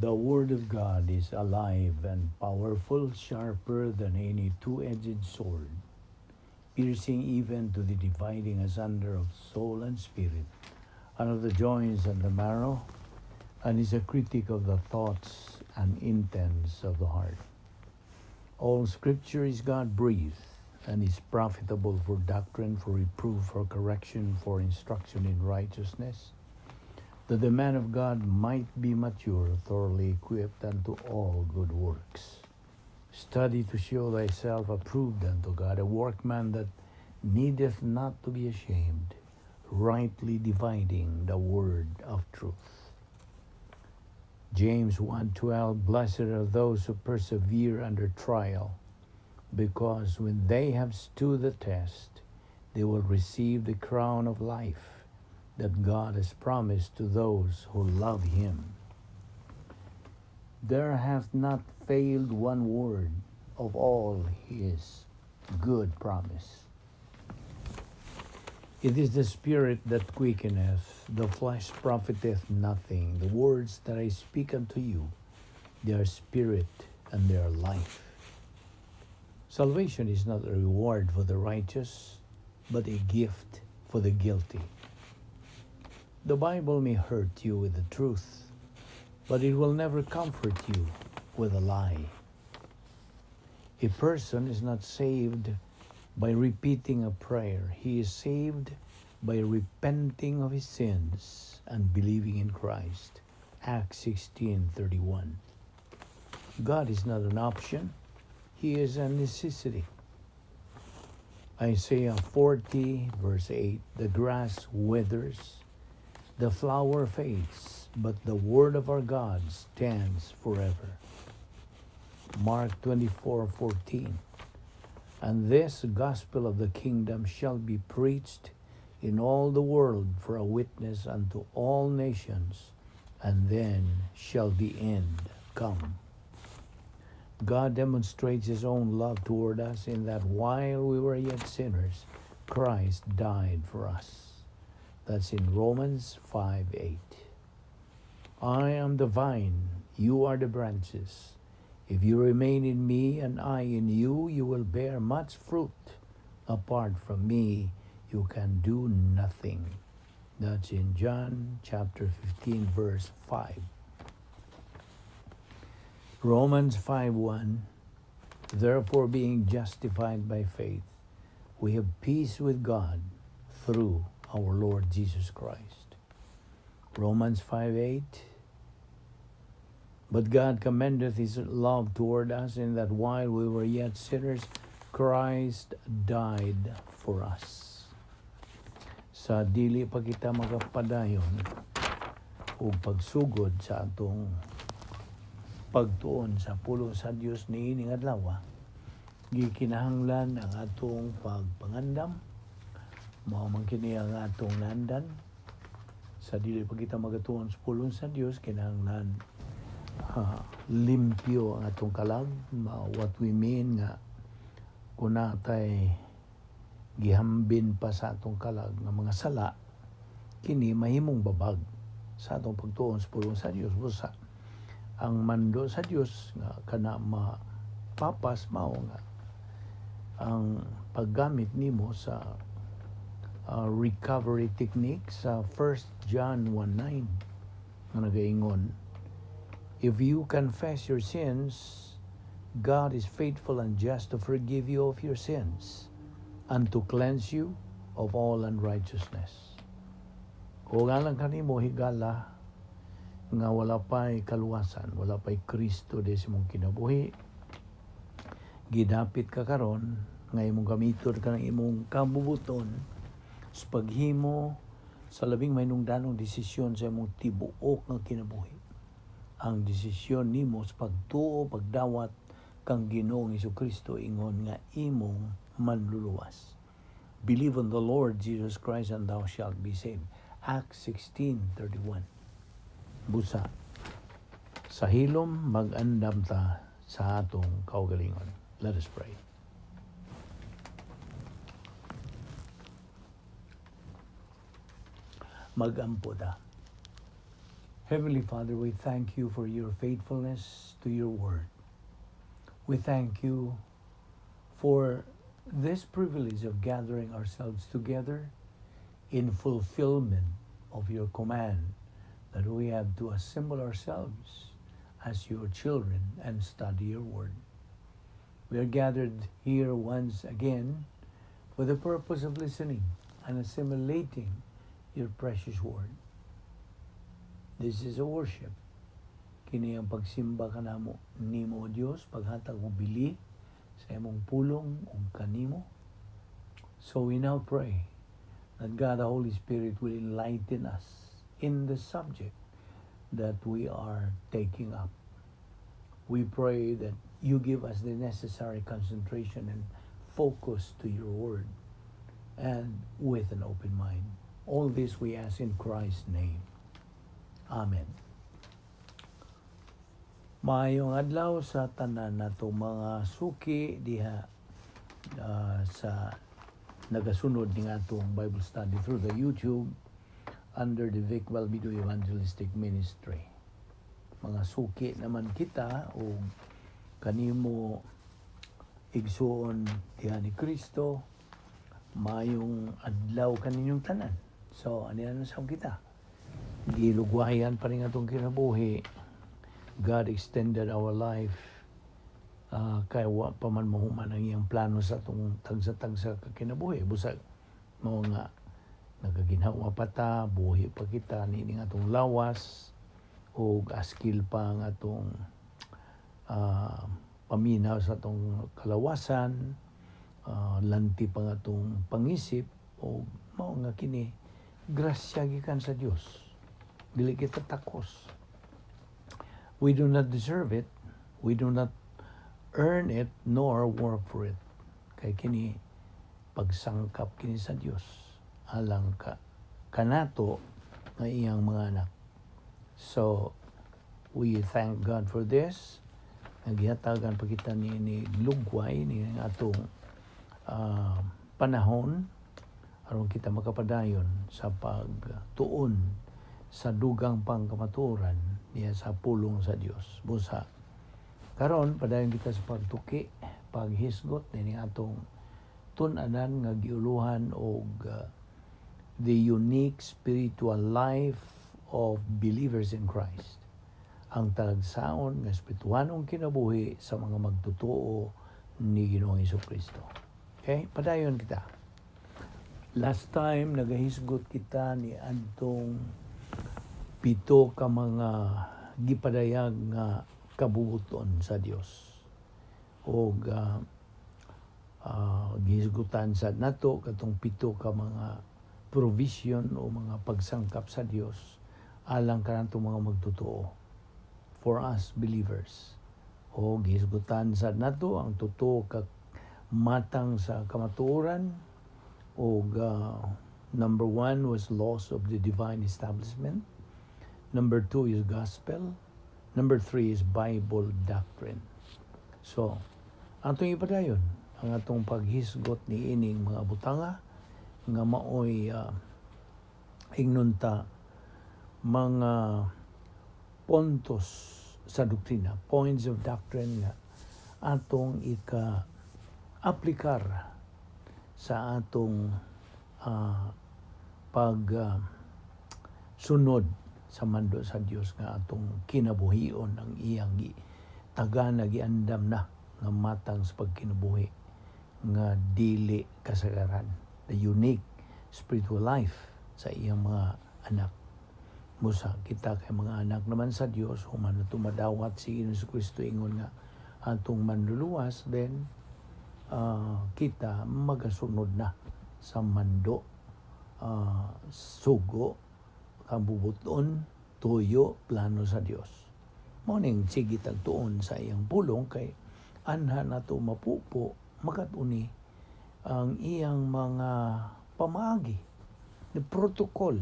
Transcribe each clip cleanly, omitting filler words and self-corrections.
The Word of God is alive and powerful, sharper than any two-edged sword, piercing even to the dividing asunder of soul and spirit, and of the joints and the marrow, and is a critic of the thoughts and intents of the heart. All Scripture is God-breathed, and is profitable for doctrine, for reproof, for correction, for instruction in righteousness, that the man of God might be mature, thoroughly equipped unto all good works. Study to show thyself approved unto God, a workman that needeth not to be ashamed, rightly dividing the word of truth. James 1:12, "Blessed are those who persevere under trial, because when they have stood the test, they will receive the crown of life that God has promised to those who love Him." There hath not failed one word of all His good promise. It is the spirit that quickeneth, the flesh profiteth nothing. The words that I speak unto you, they are spirit and they are life. Salvation is not a reward for the righteous, but a gift for the guilty. The Bible may hurt you with the truth, but it will never comfort you with a lie. A person is not saved by repeating a prayer. He is saved by repenting of his sins and believing in Christ. Acts 16:31. God is not an option. He is a necessity. Isaiah 40 verse 8, "The grass withers, the flower fades, but the word of our God stands forever." Mark 24:14, "And this gospel of the kingdom shall be preached in all the world for a witness unto all nations, and then shall the end come." God demonstrates His own love toward us in that while we were yet sinners, Christ died for us. That's in Romans 5:8. I am the vine, you are the branches. If you remain in me and I in you, you will bear much fruit. Apart from me, you can do nothing. That's in John chapter 15, verse 5. Romans 5:1, "Therefore, being justified by faith, we have peace with God through our Lord Jesus Christ." Romans 5:8, "But God commendeth His love toward us in that while we were yet sinners, Christ died for us." Sa dili pa kita magapadayon o pagsugod sa atong pagtuon sa pulong sa Dios niining adlaw, gikinahanglan ang atong pagpangandam. Mao man kini ang atong nandan. Sa dili pa kita magatuon sa pulong sa Dios, kinahanglan limpyo ang atong kalag. What we mean nga kung natay gihambin pa sa atong kalag nga mga sala, kini mahimong babag sa atong pagtuon sa pulong sa Dios. Busa ang mando sa Dios nga kana mapapas mao nga ang paggamit nimo sa recovery technique sa 1 John 1:9 nga nagaingon, "If you confess your sins, God is faithful and just to forgive you of your sins and to cleanse you of all unrighteousness." Kung alang kanimo higala nga wala pa'y kaluwasan, wala pa'y Kristo di sa imong kinabuhi, gidapit ka karon nga imong gamiton ka ng imong kabubuton sa paghimo sa labing mahinungdanong desisyon sa imong tibuok nga kinabuhi. Ang desisyon nimo sa pagtuo, pagdawat kang Ginoong Kristo ingon nga imong manluluwas. Believe on the Lord Jesus Christ and thou shalt be saved. Acts 16:31. Busa sa hilom mag-andam ta sa atong kaugalingon. Let us pray. Mag-ampo ta. Heavenly Father, we thank you for your faithfulness to your word. We thank you for this privilege of gathering ourselves together in fulfillment of your command that we have to assemble ourselves as your children and study your word. We are gathered here once again for the purpose of listening and assimilating your precious word. This is a worship. Kini ang pagsimba kanamo nimo, O Dios, paghatag og bili sa imong pulong ug kanimo. So we now pray that God the Holy Spirit will enlighten us in the subject that we are taking up. We pray that you give us the necessary concentration and focus to your word and with an open mind. All this we ask in Christ's name. Amen. Maayong adlaw sa tanan nato mga suki diha sa nagasunod ning atong Bible study through the YouTube under the Vic Balbido Evangelistic Ministry. Mga suki naman kita o kanimo igsuon diha ni Kristo, maayong adlaw kaninyong tanan. So, ani na sa kita. Gilugwayan pa rin atong kinabuhi. God extended our life kay wa pa man mahuman ang iyang plano sa atong tagsa-tagsa ka kinabuhi. Busag mao nga nagaginhawa pa ta, buhi pa kita niining atong lawas ug askil pa ang atong paminaw sa atong kalawasan, lanti pa ang atong pangisip o mao nga kini grasya gikan sa Dios. Dili kita takos. We do not deserve it. We do not earn it nor work for it. Kay kini pagsangkap kini sa Dios alang ka kanato nga iyang mga anak. So we thank God for this. Nagihatagan pa kita ni lugway ni atong panahon aron kita makapadayon sa pagtuon sa dugang pangkamatuoran niya sa pulong sa Dios. Busa karon padayon kita sa pagtuki, paghisgot nining atong tun-anan nga giuluhan og the unique spiritual life of believers in Christ. Ang talagsaon nga espirituhanong kinabuhi sa mga magtotoo ni Ginoong Kristo. Okay, padayon kita. Last time nagahisgot kita ni adtong pito ka mga gipadayag nga kabubuton sa Dios. Og gihisgutan sa nato katong pito ka mga provision o mga pagsangkap sa Dios alang kanatong mga magtotoo, for us believers. O gihisgutan sa nato ang totoo ka matang sa kamatuoran og number one was laws of the divine establishment. Number two is gospel. Number three is Bible doctrine. So, atong ipadayon ang atong paghisgot ni ining mga butanga nga maoy ingnon ta mga puntos sa doktrina, points of doctrine nga atong ika aplikar sa atong pag sunod sa mando sa Dios nga atong kinabuhion ang iyang gi tagana, giandam na nga matang sa pagkinabuhi nga dili kasagaran, the unique spiritual life sa iyang mga anak. Busa kita kay mga anak naman sa Dios, human na tumadawat si Ginoong Kristo ingon nga atong manluluwas, then kita magasunod na sa mando, sugo, kabubuton, tuyo, plano sa Dios. Mao ning sige tagtuon sa iyang pulong kay anha nato mapupo makatuni ang iyang mga pamaagi, the protocol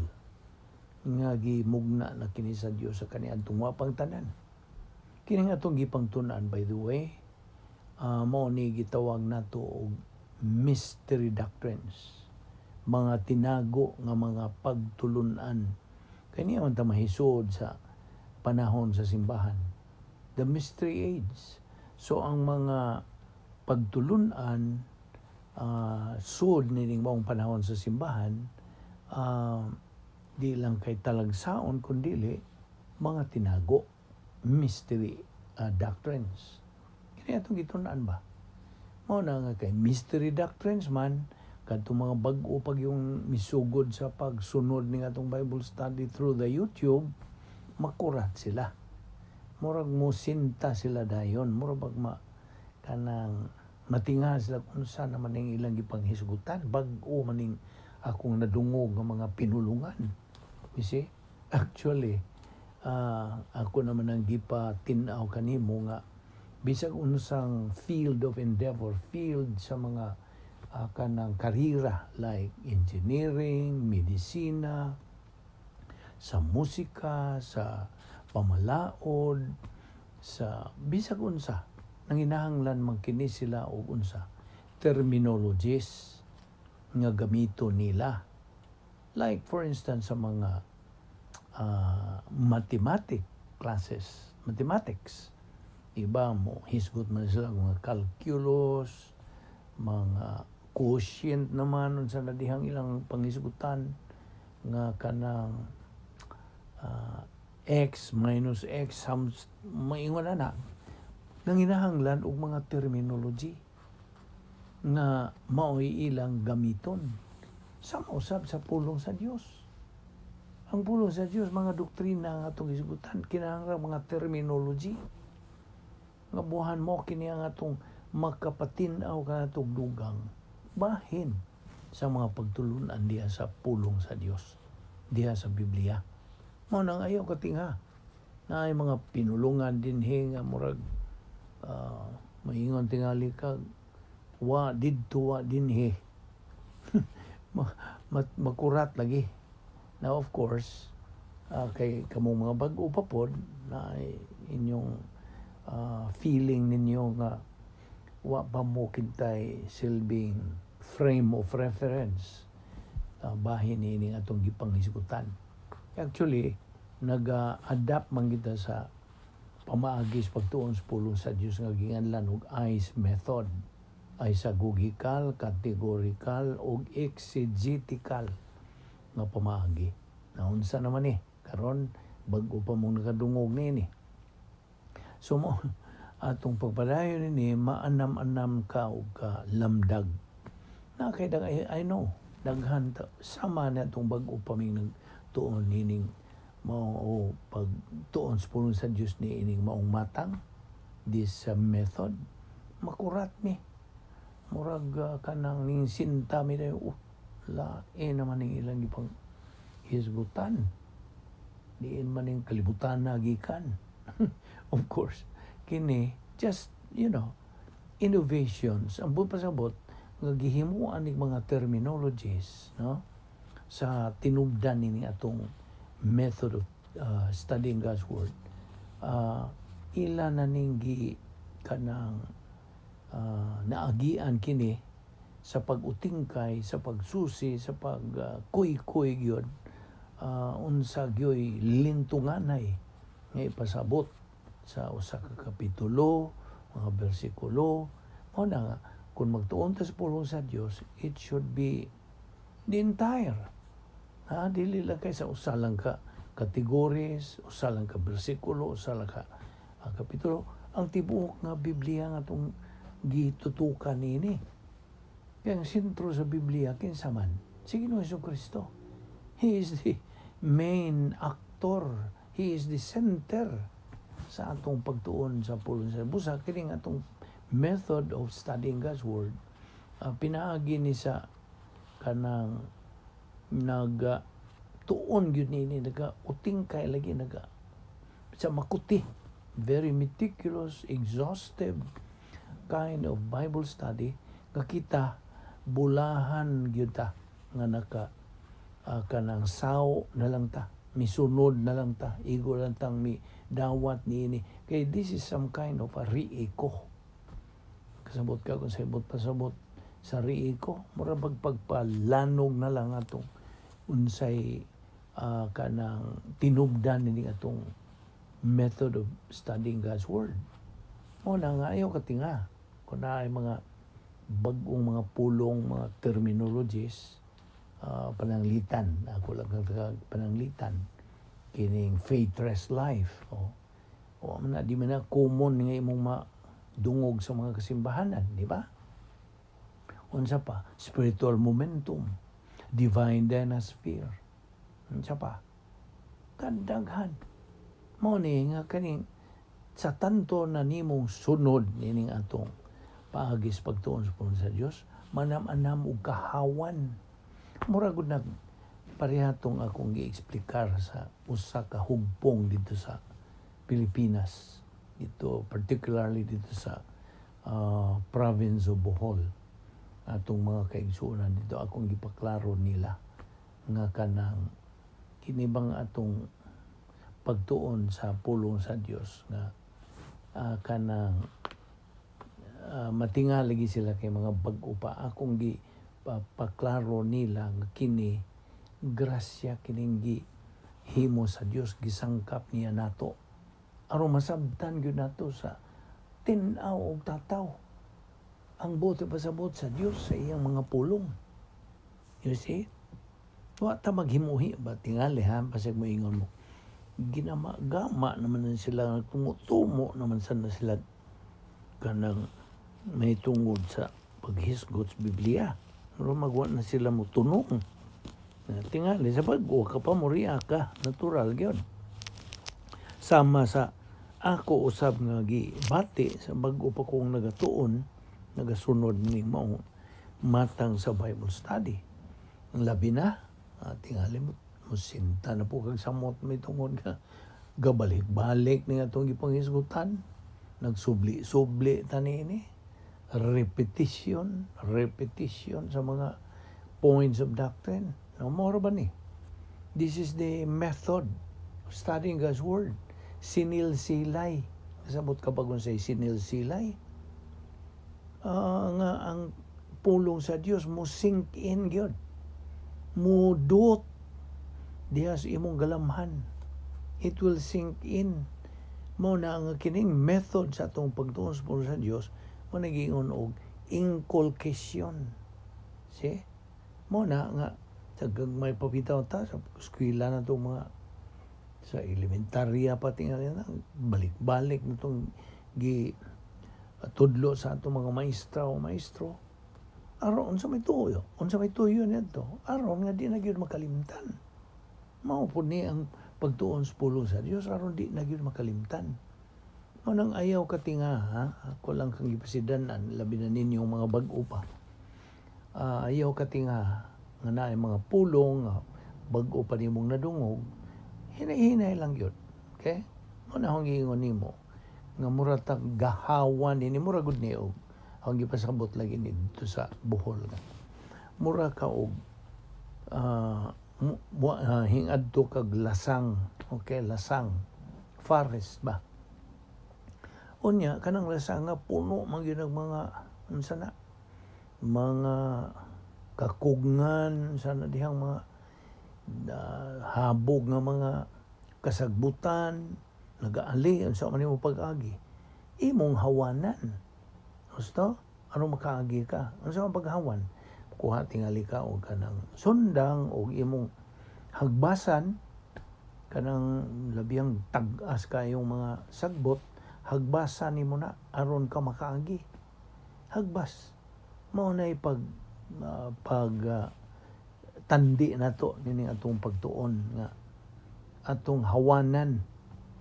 nga gimugna na kini sa Dios sa kaniadtong wapang tanan. Kini nga atong gipangtun-an, by the way, mao ni gitawag nato og mystery doctrines, mga tinago nga mga pagtulunan. Kay niya man ta mahisod sa panahon sa simbahan? The mystery age. So ang mga pagtulunan sud nining maong panahon sa simbahan, di lang kay talagsaon kundili mga tinago, mystery doctrines. Kini atong gitun-an ba? Mao na nga kay mystery doctrines man, kadtong mga bag-o pag yung misugod sa pagsunod ning atong Bible study through the YouTube, makurat sila. Murag mo sinta sila dayon, murag bag ma kanang matinga sila kung unsa naman ning ilang gipanghisgutan, bag-o maning akong nadungog nga mga pinulungan. You see? Actually, ako naman ang gipatin-aw kanimo nga bisag unsang field of endeavor, field sa mga kanang karira like engineering, medisina, sa musika, sa pamalaod, sa bisag unsa, nanginahanglan man kini sila og unsa terminologies nga gamito nila. Like for instance sa mga mathematic classes, mathematics. Iba mo hisgot man sila mga calculus, mga quotient naman, unsa na dihang ilang panghisgutan nga kanang x minus x sums, maingon na na nanginahanglan og mga terminology nga mao'y ilang gamiton. Sama usab sa pulong sa Dios. Ang pulong sa Dios, mga doktrina nga atong hisgutan, kinahanglan mga terminology nga buhan mo kini ang atong makapatin-aw kanatong dugang bahin sa mga pagtulunan diha sa pulong sa Dios, diha sa Biblia. Mao nang ayaw katingha na ay mga pinulungan dinhi nga murag maingon tingali kag wa didto wa dinhi, makurat lagi. Now of course, kay kamong mga bag-o pa pod na inyong feeling ninyo nga wa pa mo kintay silbing frame of reference bahin niini atong gipanghisgutan. Actually, nag-adapt man kita sa pamaagi sa pagtuon sa pulong sa Dios nga ginganlan og ICE method, isagogical, categorical ug exegetical nga pamaagi. Naunsa naman ni karon bag-o pa mong nakadungog niini. So mo atong pagpadayon nini, maanam-anam ka og ka lamdag. Na kay I know daghan ta, sama na atong bag-o pa ming nagtuon nining mao o pagtuon sa pulong sa Dios ni ining maong matang, this method, makurat mi, murag kanang ning sinta mi dayon, oh, lain naman ning ilang gipang hisgutan, diin man ning kalibutan na gikan. Of course, kini just innovations ang buot pasabot nga gihimuan ning mga terminologies, no, sa tinubdan ini atong method of studying God's word, ila na ning gi kanang naagian kini sa pag-utingkay, sa pagsusi, sa pag kuy-kuy gyud, unsa gyoy lintunganay nga ipasabot sa usa ka kapitulo, mga bersikulo. Mao na nga kung magtuon ta sa pulong sa Dios, it should be the entire. Ha, dili lang kay sa usa lang ka categories, usa lang ka bersikulo, usa lang ka kapitulo, ang tibuok nga Biblia nga atong gitutukan niini. Kaya ang sentro sa Biblia, kinsa man? Si Ginoong Kristo. He is the main actor. He is the center sa atong pagtuon sa pulong sa busa. Kining atong method of studying God's word, pinaagi ni sa kanang naga tuon gyud niini, naga utingkay lagi, naga sa makuti, very meticulous, exhaustive kind of Bible study nga kita bulahan gyud ta nga naka kanang sao na lang ta, misunod na lang ta, igo lang tang mi dawat niini, kay this is some kind of a re-echo. Kasabot ka kung sa ibot pasabot sa re-echo? Mura bag pagpalanog na lang atong unsay kanang tinubdan ini atong method of studying God's Word. Mao na nga ayaw katinga kung naay mga bag-ong mga pulong, mga terminologies, pananglitan, ako lang kang pananglitan, kining faith-rest life. O, o na, di man na common nga imong madungog sa mga kasimbahanan, di ba? Unsa pa? Spiritual momentum, divine dynasphere. Unsa pa? Kadaghan. Mao ni nga kaning sa tanto na nimong sunod nining atong paagi sa pagtuon sa pulong sa Dios, manam-anam og kahawan. Mura gud nag pareha tong akong gi-eksplikar sa usa ka hugpong dito sa Pilipinas, dito particularly dito sa province of Bohol. Atong mga kaigsuonan dito, akong gipaklaro nila nga kanang kini bang atong pagtuon sa pulong sa Dios nga kanang matinga lagi sila kay mga bag-o pa. Akong gi paklaro nila nga kini grasya, kining gi himo sa Dios, gisangkap niya nato aron masabtan gyud nato sa tin-aw og tataw ang buot pasabot sa Dios sa iyang mga pulong. You see, wa ta maghimuhi ba tingali, ha? Pasig mo ingon mo ginama gama naman na sila, tumutumo naman sana sila kanang may tungod sa paghisgot sa Biblia, pero magwa na sila mo tunong. Tingali sa pag-o ka pa muriya ka, natural gyud. Sama sa ako usab nga gibati sa bag-o pa kong nagatuon, nagasunod ni mao matang sa Bible study. Ang labi na, tingali mo musinta na po kag samot may tungod ka gabalik-balik ni atong gipanghisgutan, nagsubli-subli tani ini, repetition, repetition sa mga points of doctrine. No more ba ni? This is the method of studying God's Word. Sinilsilay. Kasabot ka ba kung say sinilsilay? Nga ang pulong sa Dios mo sink in gyud. Mo duot diha sa imong galamhan. It will sink in. Mao na ang kining method sa atong pagtuon sa pulong sa Dios mo nagingon og inculcation. See? Mao na nga sa gagmay papitaw ta sa eskwela na itong mga sa elementarya pa, tingali na balik-balik na itong gi tudlo sa atong mga maestra o maestro aron unsa may tuyo, unsa may tuyo nito, aron nga di na gyud makalimtan. Mao pud ni ang pagtuon sa pulong sa Dios aron di na gyud makalimtan. Mao nang ayaw katinga, ha? Ako lang kang gipasidanan, labi na ninyong mga bag-o pa. Ayaw katinga nga naay mga pulong nga bag-o pa nimong nadungog, hinay-hinay lang gyud. Okay? Mao na akong giingon nimo nga mura ta gahawan ini, mura gud ni og akong gipasabot lagi dito sa Bohol nga mura ka og hingadto kag lasang, okay, lasang, forest ba. Unya kanang lasang nga puno man gyud og mga unsa na mga kakugngan sa na dihang mga habog nga mga kasagbutan nagaali. Unsa man nimo pag-agi? Imong hawanan gusto aron makaagi ka. Unsa man paghawan? Kuha tingali ka og kanang sundang og imong hagbasan kanang labiyang tag-as kayong mga sagbot, hagbasan nimo na aron ka makaagi. Hagbas. Mao na pag pag tandi nato nining atong pagtuon nga atong hawanan.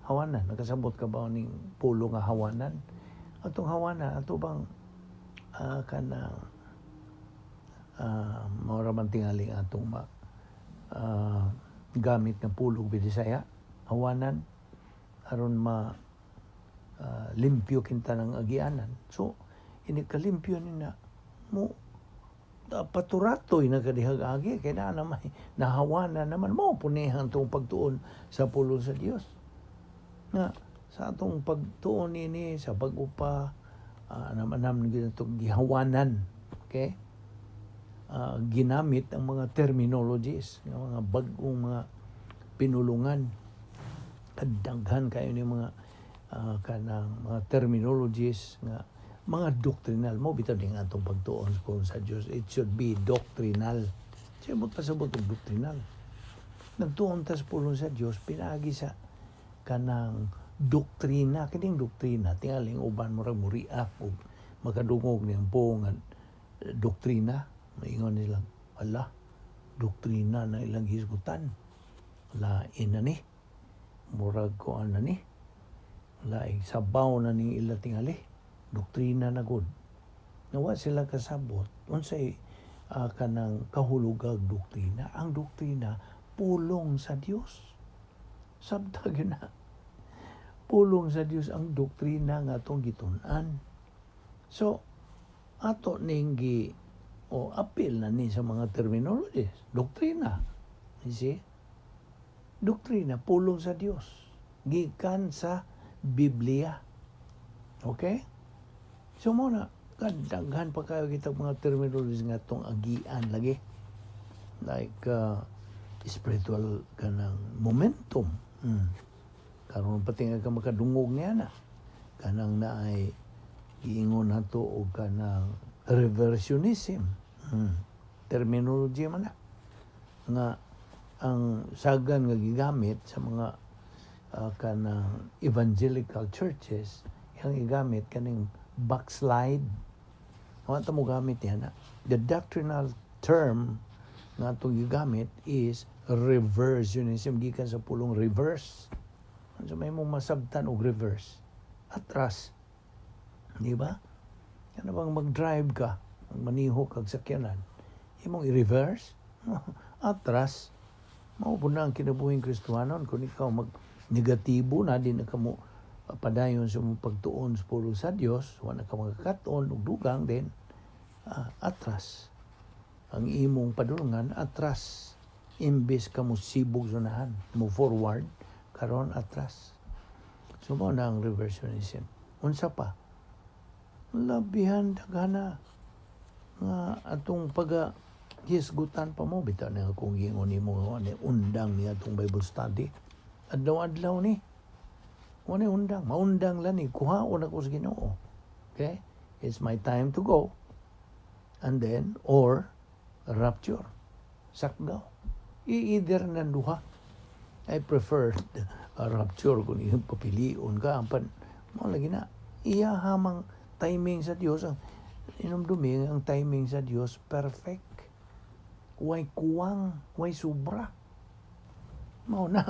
Hawanan, nakasabot ka ba ning pulo nga hawanan? Atong hawanan, ato bang kanang mao ra man tingali atong ma gamit nga pulong Binisaya, hawanan, aron ma limpyo kinta ng agianan. So ini kalimpyo ni na mo paturatoy na kadihag agi kay na may nahawanan naman. Mo punihan tong pagtuon sa pulong sa Dios nga sa atong pagtuon nini sa bag-o pa, anam-anam gyud gihawanan, okay? Ginamit ang mga terminologies, nga mga bag-ong mga pinulungan. Kadaghan kayo ni mga kanang mga terminologies nga mga doctrinal mo bitaw ding atong pagtuon kung sa Dios, it should be doctrinal. Siya mo pasabot og doctrinal. Nagtuon ta sa pulong sa Dios pinaagi sa kanang doktrina. Kining doktrina, tingaling uban murag mo react og makadungog niyang buong nga doktrina, maingon nila, "Ala, doktrina na ilang hisgutan, lain na ni, murag kuan na ni, laing sabaw na ning ila, tingali doktrina na gud." Nawa sila kasabot unsay kanang kahulugag doktrina. Ang doktrina, pulong sa Dios. Sabta gyud na, pulong sa Dios ang doktrina nga atong gitun-an. So ato ning gi o apil na ni sa mga terminologies, doktrina, you see? Doktrina, pulong sa Dios gikan sa Biblia. Okay, so mo na kadaghan pa kayo kita mga terminologies nga atong agian lagi, like spiritual kanang momentum. Karon pati nga ka makadungog niya na kanang naay giingon nato og kanang reversionism. Terminology man na nga ang sagan nga gigamit sa mga kanang evangelical churches, yang gigamit kaning backslide. Wa ta mo gamit yan na. The doctrinal term nga atong gigamit is reversionism, gikan sa pulong reverse. Unsa may mong masabtan og reverse? Atras. Di ba? Ano bang mag-drive ka, magmaniho kag sakyanan, imong i-reverse? Atras. Mao po na ang kinabuhing Kristohanon. Kung ikaw mag negatibo na, di na ka mo padayon sa mong pagtuon sa pulong sa Dios, wala ka makakaton og dugang din, atras. Ang imong padulngan, atras. Imbes ka mo sibog sunahan, mo forward, karon atras. So mao na ang reversionism. Unsa pa? Labihan daghana nga atong paga hisgutan pa mo bitaw na kung giingon nimo nga ni undang ni atong Bible study. Adlaw-adlaw ni. Wala undang, maundang lang ni kuhaon ako sa Ginoo. Okay? It's my time to go. And then or rapture. Sakgaw. I-either na duha. I prefer a rapture kung iyong papilion ka. Ampan, mo lagi na. Iya hamang timing sa Dios. Ang inumdumi, ang timing sa Dios perfect. Way kuwang, way sobra. Mao na.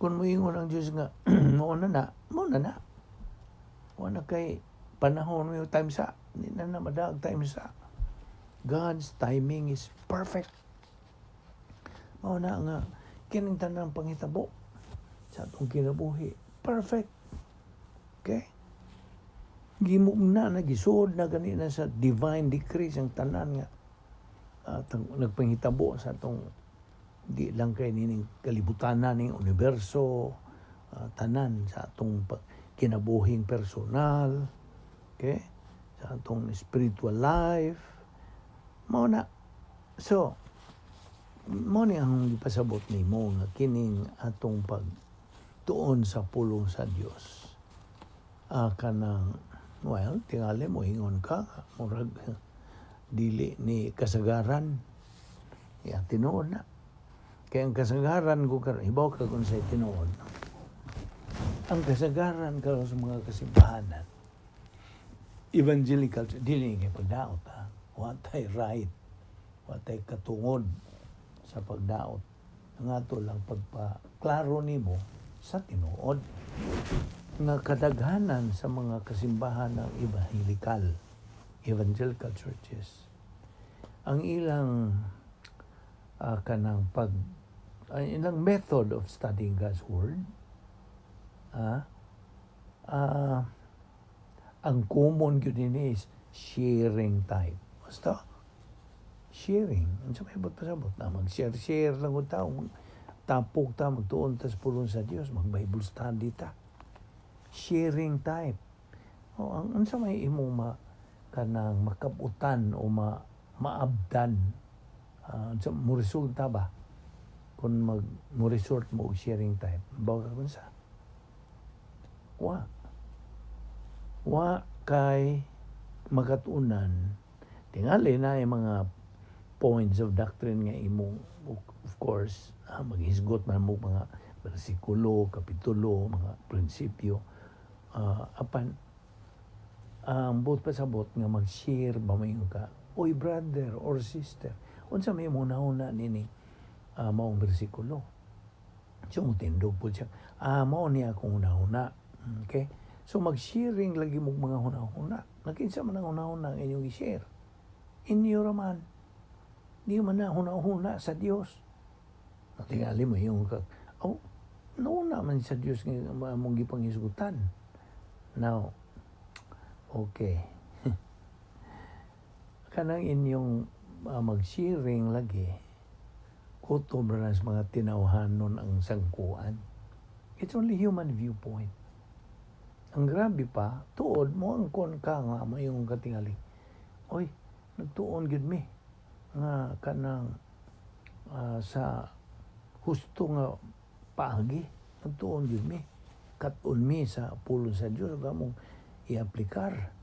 Kung moingon ang Dios nga mao na na, mao na na. Wala kay panahon mo time sa, hindi na na madaag time sa. God's timing is perfect. Mao na nga kining tanang panghitabo sa atong kinabuhi, perfect. Okay? Gimugna na, gisuod na ganina sa divine decrees ang tanan nga nagpanghitabo sa atong, di lang kay nining kalibutan ning universo, tanan sa atong kinabuhing personal, okay, sa atong spiritual life. Mao na. So mao ni ang gipasabot nimo nga kining atong pag tuon sa pulong sa Dios, kanang, well, tingali mo ingon ka murag dili ni kasagaran. Ya, tinuod na. Kaya ang kasagaran ko karon, hibaw ka kung sa tinuod. Ang kasagaran karon sa mga kasimbahanan, evangelical, dili kay pagdaot ha. Wa tay right, wa tay katungod sa pagdaot. Ang ato lang pagpaklaro nimo sa tinuod nga kadaghanan sa mga kasimbahan ng evangelical churches, ang ilang kanang pag ang ilang method of studying God's Word, ang common gyud ini is sharing type. Basta sharing. Unsa may buot pasabot na mag-share share lang og tao, tapok ta, magtuon ta sa pulong sa Dios, mag Bible study ta. Sharing type. O ang unsa may imong ma kanang makabutan o ma maabdan, unsa mo resulta ba kung mag mo resort mo og sharing type? Bawa kung sa Wa. Wa kay makatunan. Tingali na yung mga points of doctrine nga imong, of course, maghisgot man mo mga bersikulo, kapitulo, mga prinsipyo. Apan ang buot pasabot nga mag-share ba mo ka, "Oy brother or sister, unsa may imong hunahuna nini maong bersikulo?" So mutindog po siya, "Mao ni akong hunahuna." Okay, so mag-sharing lagi mo mga hunahuna. Nakinsa man ang hunahuna ang inyong i-share? Inyo raman. Di man na hunahuna sa Dios. Natingali mo yung ka, oh, nauna man sa Dios nga among gipanghisgutan. Now, okay. Kanang inyong mag-sharing lagi, kutob ra sa mga tinawhanon ang sangkuan. It's only human viewpoint. Ang grabe pa, tuod mo ang kon ka nga mayong katingali. "Oy, nagtuon gyud mi nga kanang sa husto nga paagi, nagtuon gyud mi. Kat-on mi sa pulong sa Dios ug among i-aplikar."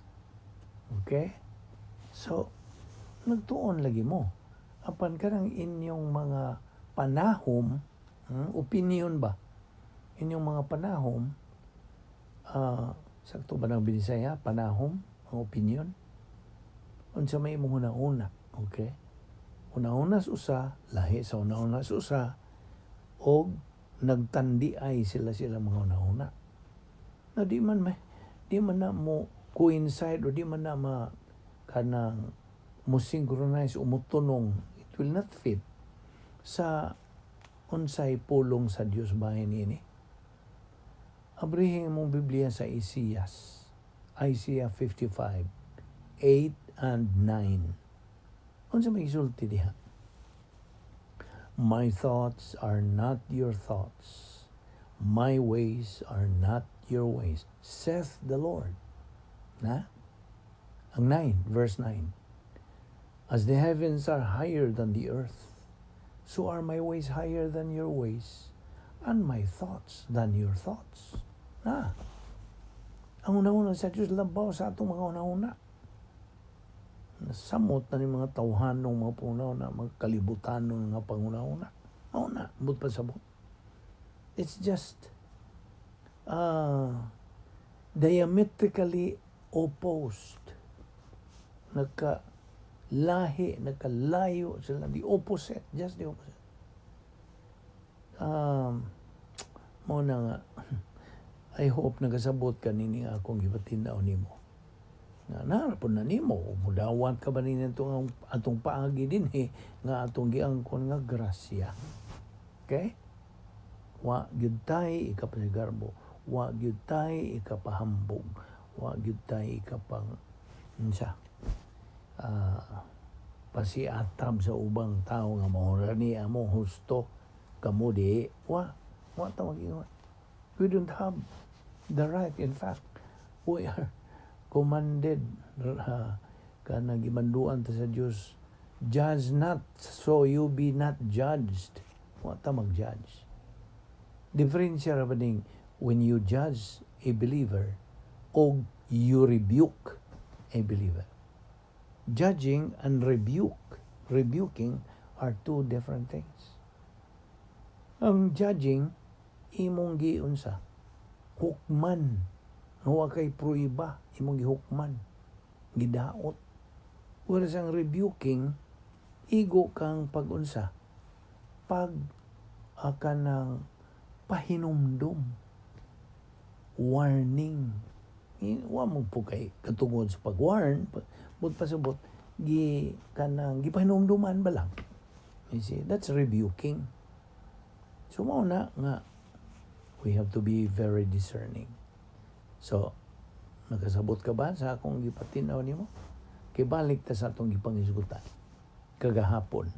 Okay? So, nagtuon lagi mo. Apan kanang inyong mga panahom, opinion ba? Inyong mga panahom, sakto ba ng Binisaya? Panahom, ang opinion? Unsa may imong hunahuna, okay? Hunahuna sa usa, lahi sa hunahuna sa usa, og nagtandi ay sila sila mga hunahuna. Na di man na mo coincide o di man na ma kanang mo synchronize o motunong, it will not fit sa unsay pulong sa Dios bahin ini. Abrihin mong Biblia sa Isaias. Isaiah 55, 8 and 9. Unsa may gisulti diha? "My thoughts are not your thoughts. My ways are not your ways, saith the Lord." Na? Ang 9, verse 9. "As the heavens are higher than the earth, so are my ways higher than your ways, and my thoughts than your thoughts." Na? Ang hunahuna sa Diyos labaw sa atong mga hunahuna. Nasamot na ni mga tawhanong mga panghunahuna, mga kalibutanon nga panghunahuna. Mao na, buot pasabot. It's just diametrically opposed. Nagkalahi, nagkalayo sila. The opposite, just the opposite. Mao na nga, I hope nagasabot ka nini nga akong gipatin-aw nimo. Nga narapon na nimo, mudawat ka ba nini atong, atong paagi dinhi nga atong giangkon nga grasya. Okay? Wa gyud tay ikapasigarbo, wa gyud tay ikapahambog, wa gyud tay ikapang unsa pasiatab sa ubang tao nga mao ra ni amo husto, kamo di wa wa ta mag-ingon. We don't have the right. In fact, we are commanded, kanang gimanduan ta sa Dios, "Judge not so you be not judged." Wa ta mag-judge. Diferensya ra ba ning when you judge a believer o you rebuke a believer? Judging and rebuking are two different things. Ang judging, imong giunsa, hukman. Wa kay pruiba, imong gihukman, gidaot. Whereas ang rebuking, igo kang pagunsa, pag kanang pahinumdum, warning. Wa mo po kay katungod sa pag-warn, but pasabot, gi kanang gipahinumduman ba lang. You see, that's rebuking. So mao na nga we have to be very discerning. So, nakasabot ka ba sa akong gipatin-aw nimo? Kay balik ta sa atong gipanghisgutan kagahapon.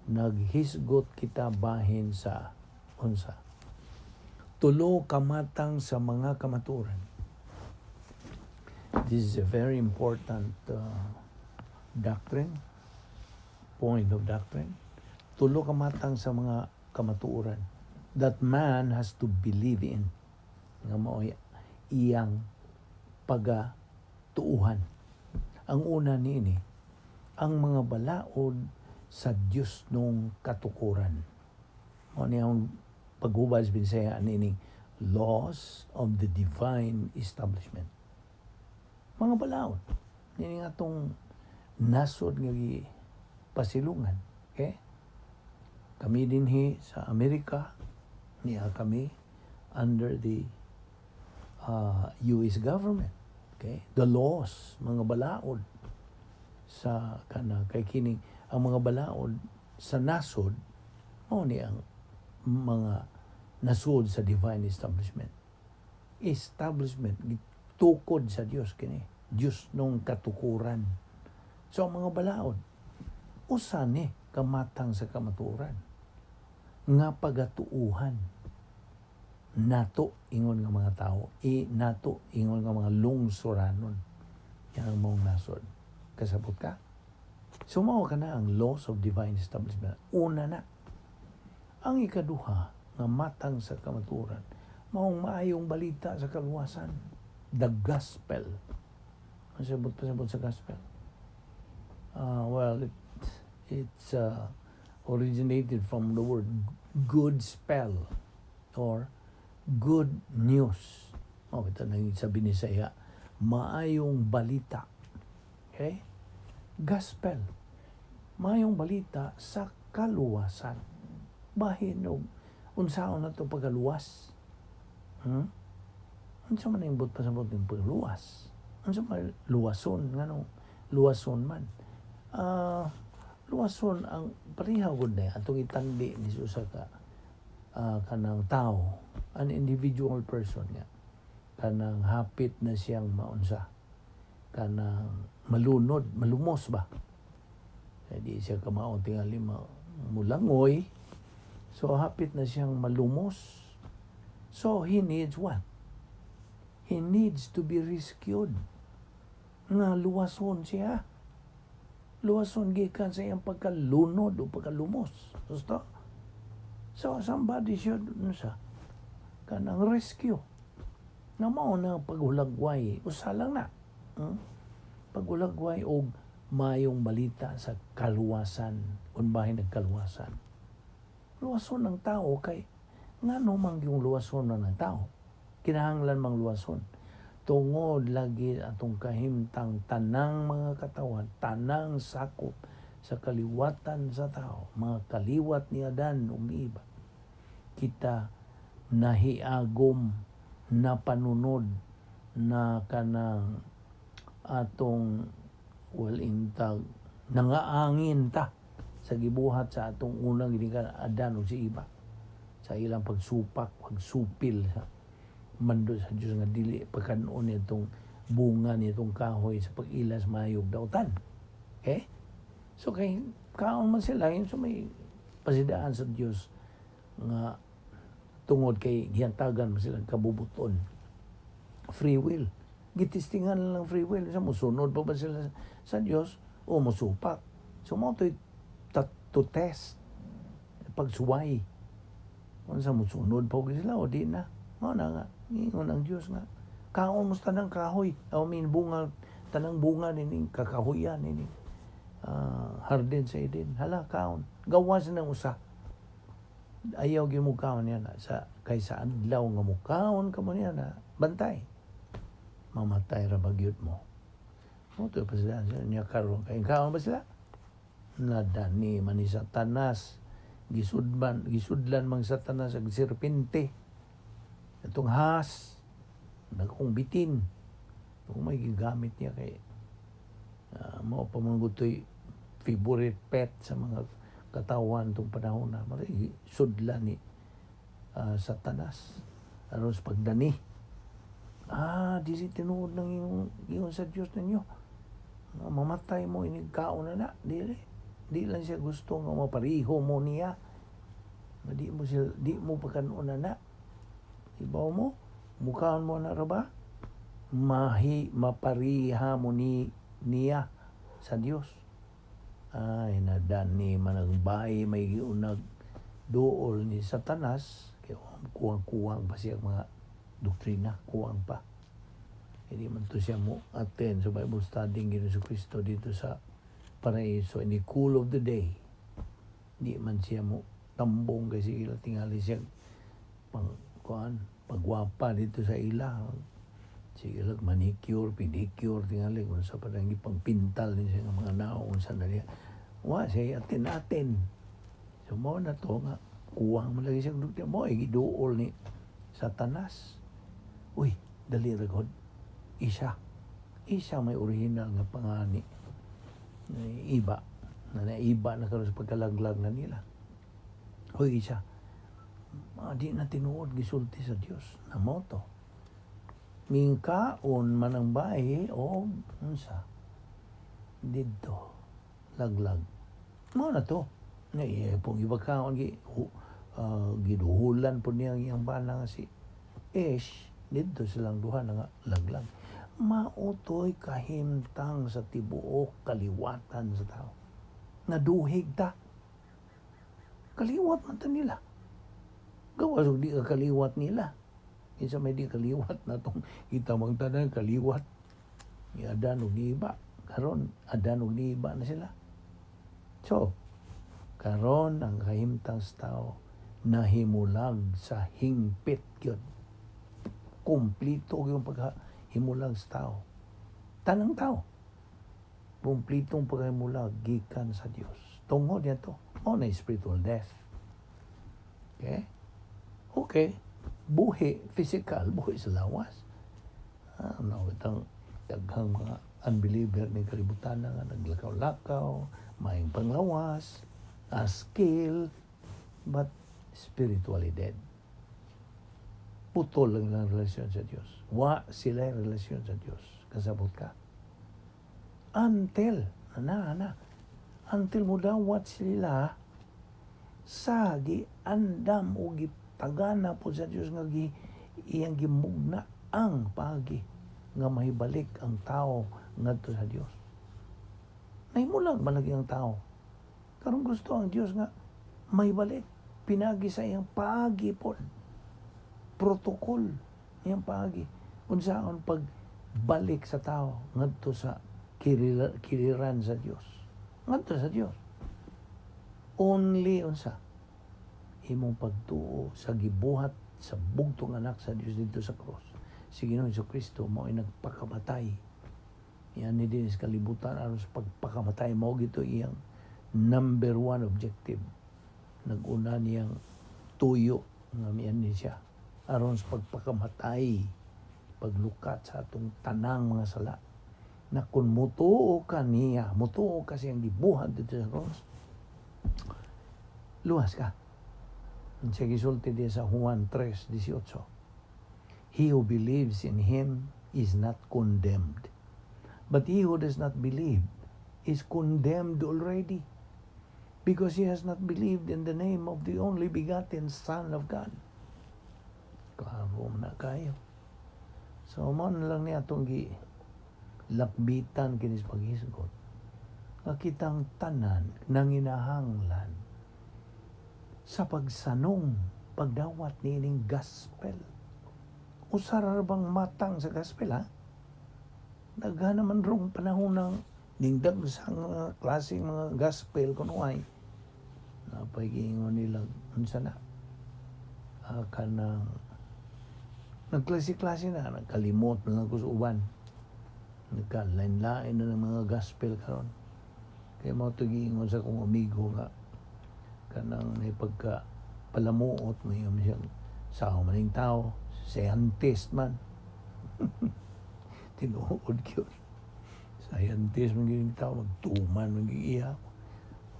Naghisgot kita bahin sa unsa? Tulo kamatang sa mga kamatuoran. This is a very important doctrine, point of doctrine. Tulo kamatang sa mga kamatuoran that man has to believe in. Nga mao'y iyang pagatuuhan. Ang una niini, ang mga balaod sa Dios nung katukuran. Mao ni ang paghubad sa Binsaya niining laws of the divine establishment. Mga balaod niini atong nasod nga pasilungan. Okay? Kami dinhi sa Amerika, niya kami under the US government. Okay? The laws, mga balaod sa kana kay kining ang mga balaod sa nasod mao ni ang mga nasod sa divine establishment. Establishment gitukod sa Dios kini. Dios nung katukuran. So ang mga balaod usa ni kamatang sa kamatuoran nga pagatuuhan nato ingon nga mga tao, i nato ingon nga mga lungsuranon. Yan ang maong nasod. Kasabot ka? So mao ka na ang laws of divine establishment. Una na. Ang ikaduha nga matang sa kamatuoran, maong maayong balita sa kaluwasan. The gospel. Ang sabot pasabot sa gospel? Well, it's originated from the word good spell or good news. Oh, ito nang sabi ni Saya, maayong balita. Okay? Gospel. Maayong balita sa kaluwasan. Bahin og unsaon na to pagkaluwas? Unsa man ang buot pasabot ng pagluwas? Unsa man luwason, ngano luwason man? Luwason ang pareha gud na atong itandi ni usa ka kanang tao, an individual person nga kanang hapit na siyang maunsa, kanang malunod, malumos ba? Kaya di siya kamao tingali mulangoy. So hapit na siyang malumos. So he needs what? He needs to be rescued. Nga luwason siya. Luwason gikan sa iyang pagkalunod o pagkalumos. Gusto? So somebody should sa kanang rescue. Nga mao na paghulagway, usa lang na. Paghulagway og mayong balita sa kaluwasan, kung bahin nagkaluwasan. Luwason ng tao kay ngano man yung luwason na ng tao? Kinahanglan mang luwason. Tungod lagi atong kahimtang tanang mga katawan, tanang sakop sa kaliwatan sa tao, mga kaliwat ni Adan ug ni Eva. Kita nahiagom na panunod na kanang atong, well, intag nangaangin ta sa gibuhat sa atong unang ginikan Adan ug si Eva sa ilang pagsupak, pagsupil sa mando sa Dios nga dili pagkanon nitong bunga nitong kahoy sa pag-ilas mayog dautan. Okay? So kay kaon man sila, yun, so may pasidaan sa Dios nga tungod kay gihantagan man sila kabubuton. Free will. Gitistingan lang free will. Sa musunod pa ba sila sa Dios o musupak? So mao to'y to test pagsuway. Kung sa musunod pa sila o di na. Mao na nga. Ingon ang Dios nga kaon mo sa tanang kahoy. I mean, bunga, tanang bunga nining kakahuyan nining hardin sa Eden. Hala, kaon. Gawas ng usa. Ayaw gyud mo kaon niya na sa kay sa adlaw nga mo kaon ka mo niya na, bantay. Mamatay ra bagyot mo. Mo to pa sila niya karon kay kaon ba sila? Nadani man ni Satanas, gisudman gisudlan mang Satanas ag serpente. Itong has nagkong bitin. Kung may gigamit niya kay mao pa man to'y favorite pet sa mga katawan tong panahon na mari sudlan ni Satanas aron sa pagdani. Dili tinuod ng iyong ingon sa Dios ninyo nga mamatay mo inig kaon na na. Dili, di lang siya gusto nga mapariho mo niya. Nga di mo sila, di mo pagkanon na na. Ibaw mo, mukhaan mo na ra ba? Mahi, mapariha mo ni niya sa Dios. Ay, nadani man ang bahay may giunag duol ni Satanas. Kaya kuwang-kuwang pa siya mga doktrina, kuwang pa. Hindi man to siya mo attend sa Bible study ng Ginoong Kristo dito sa paraiso in the cool of the day. Di man siya mo tambong kay sige tingali siya pang kuan pagwapa dito sa ila. Sige lang manicure, pedicure, tingali kung sa parang ipangpintal ni siya ng mga nao unsa na niya. Wa siya atin-atin. So mo na to nga kuwang man lagi siya mo ay giduol ni Satanas. Uy, dali ra god. Isa. Isa may original nga pangani. Iba. Na naiba na karon sa pagkalaglag na nila. Uy, isa. Di na tinuod gisulti sa Dios na moto. Mingkaon man ang bahi o unsa didto laglag. Mao na to. Nga iya pong ibakaon gi giduhulan po niya ang iyang bana nga si Ish didto silang duha na nga laglag. Mautoy kahimtang sa tibuok kaliwatan sa tao. Naduhig ta. Kaliwat man ta nila. Gawas og di ka kaliwat nila. Kinsa may di kaliwat na tong kita mang tanan kaliwat. Ni Adan ug ni Iba. Karon Adan ug ni Iba na sila. So, karon ang kahimtang sa tao nahimulag sa hingpit gyud. Kumplito yung paghimulag sa tao. Tanang tao. Kumplitong paghimulag gikan sa Dios. Tungod niya to. Mao na spiritual death. Okay? Okay. Buhi, physical, buhi sa lawas. No, itang daghang mga unbeliever ng kalibutan na nga naglakaw-lakaw, maayong panglawas, a skill, but spiritually dead. Putol lang ang relasyon sa Diyos. Wa sila yung relasyon sa Diyos. Kasabot ka. Until, ana, ana, until mudawat sila sa giandam o gitagana po sa Diyos nga gi, iyang gimugna ang pagi nga mahibalik ang tao ngadto sa Dios. Nahimulag malagi ang tao. Karon gusto ang Dios nga mahibalik pinagi sa iyang paagi po. Protocol iyang paagi unsaon pagbalik sa tao ngadto sa kiliran sa Dios. Ngadto sa Dios. Only unsa imong pagtuo sa gibuhat sa bugtong anak sa Dios dito sa cross. Si Ginoong Kristo mao ay nagpakamatay. Yan ni din sa kalibutan aron sa pagpakamatay mao gito iyang number one objective. Naguna niyang tuyo nga miyan ni siya aron sa pagpakamatay, paglukat sa atong tanang mga sala. Na kung mutuo ka niya, mutuo ka siyang gibuhat dito sa cross, luwas ka. Siya gisulti diya sa Juan 3:18. He who believes in him is not condemned. But he who does not believe is condemned already, because he has not believed in the name of the only begotten Son of God. Klaro na kayo. So, mo na lang niya itong gi lakbitan kinis paghisgot. Nga kitang tanan nanginahanglan sa pagsanong pagdawat niining gospel. Usa ra bang matang sa gospel, ha? Daghan naman rong panahon ng ningdag sa mga klaseng mga gospel kuno ay napay giingon nila unsa na kanang nagklase-klase na, nagkalimot na lang ko sa uban, nagkalain-lain na ng mga gospel karon. Kaya mao to giingon sa akong amigo nga kanang may pagka palamuot mayon siyang sao maning tao, scientist man. Tinuod gyud, scientist man gyud tao, magtuman man gyud iya,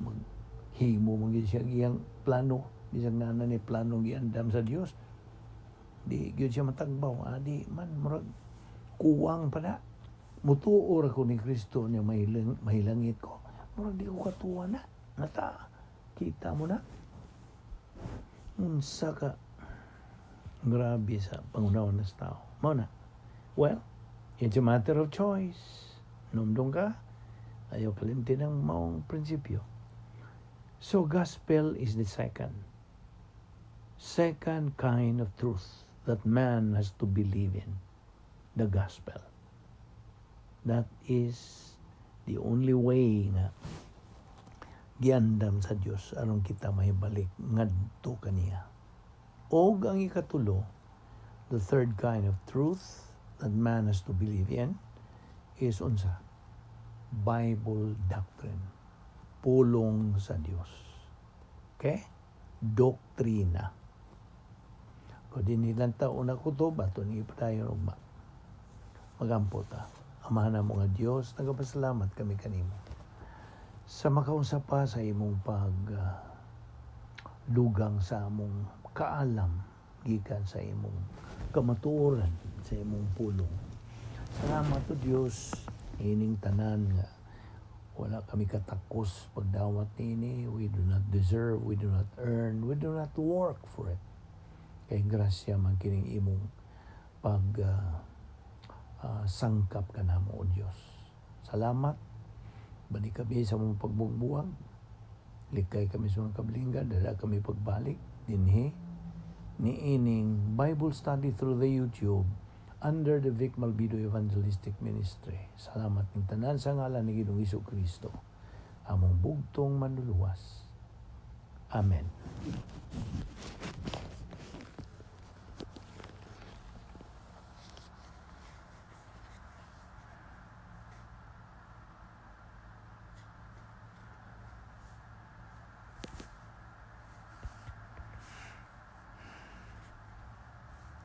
maghimo man gyud siya iyang plano, bisag naa na ni plano giandam sa Dios, di gyud siya matagbaw. Adi man murag kuwang pa na. Mutuo ra ko ni Kristo niya, mahilangit ko, murag di ko katuwa na nata. Kita mo na unsa ka grabe sa pangunawa sa tao. Mao na. Well, it's a matter of choice. Numdong ka, ayaw kalimtin ang maong prinsipyo. So gospel is the second kind of truth that man has to believe in, the gospel. That is the only way nga giandam sa Dios aron kita mahibalik ngadto kaniya. Og ang ikatulo, the third kind of truth that man has to believe in is unsa? Bible doctrine. Pulong sa Dios. Okay? Doktrina. Kung dinhi lang ta una kutob, ato ni ipadayon ugma. Magampo ta. Amahan namo nga Dios, nagapasalamat kami kanimo sa makausap pa sa imong pag dugang sa among kaalam gikan sa imong kamatuoran, sa imong pulong. Salamat o Dios, ining tanan nga wala kami katakos pagdawat niini. We do not deserve, we do not earn, we do not work for it. Kay grasya man kining imong pag sangkap kanamo, o Dios. Salamat. Balik kami sa mong pagbugbuwag. Likay kami sa mga kabalingad, dala kami pagbalik dinhi niining Bible study through the YouTube under the Vic Malvido Evangelistic Ministry. Salamat ning tanan sa ngalan ni Ginoong Kristo, among bugtong manluluwas. Amen.